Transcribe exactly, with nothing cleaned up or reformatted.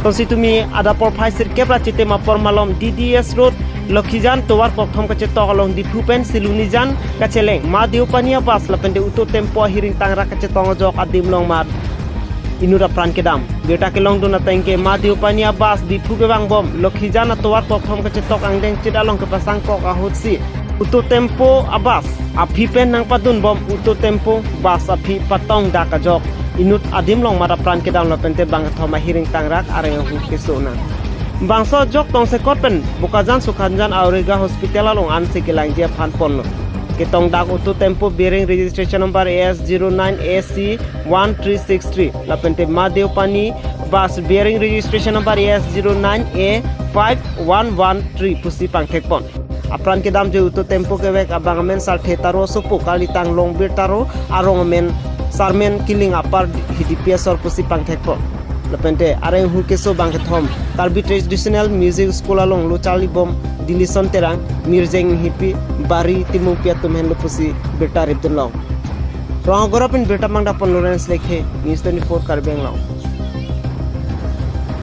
Tonsitumi adap porphai sirkep ra chitim apor malom D D S Road, Lokhijan tovar kokthom kachetok along Diphu pen Silonijan kacheleng Ma Deopani abus lapente auto tempo ahiring tangrak kachetong ajok adim longmat inut apran kedam. Birta kelongdun ateng ke Ma Deopani abus Diphu kevangbom Lokhijan atovar kokthom kachetok angdeng chit along kepasangkok ahutsi auto tempo abus aphi pen nangpadunbom auto tempo bus aphi patongdak ajok inut adim longmat apran kedam lapente bangkethom ahiring tangrak areng ahu keso nang. Bangso ajok tongsekot pen Bokajan Sukhajan Auriga Hospital along ansi kelangji aphan ponlo. Ketongdak auto tempo bearing registration number A S zero nine A C one three six three lapente Ma Deopani bus bearing registration number A S zero nine A five one one three pusi pangthekpon. Apran kedam je auto tempo kevek abang amen Sarthe Taro asopo, kalitang Longbir Taro, arong amen Sarmen Killing, apar Hidipi asor pusi pangthekpon. Lapente areng ahu keso bangkethom Karbi Traditional Music School along lo charlibom Dilison Terang, Mirjeng Hipi, Bari Timungpi atum henlo pusi birta ripdunlong. Rongagora pen birta mangdapon Lawrence Lekhe, News twenty-four Karbi Anglong.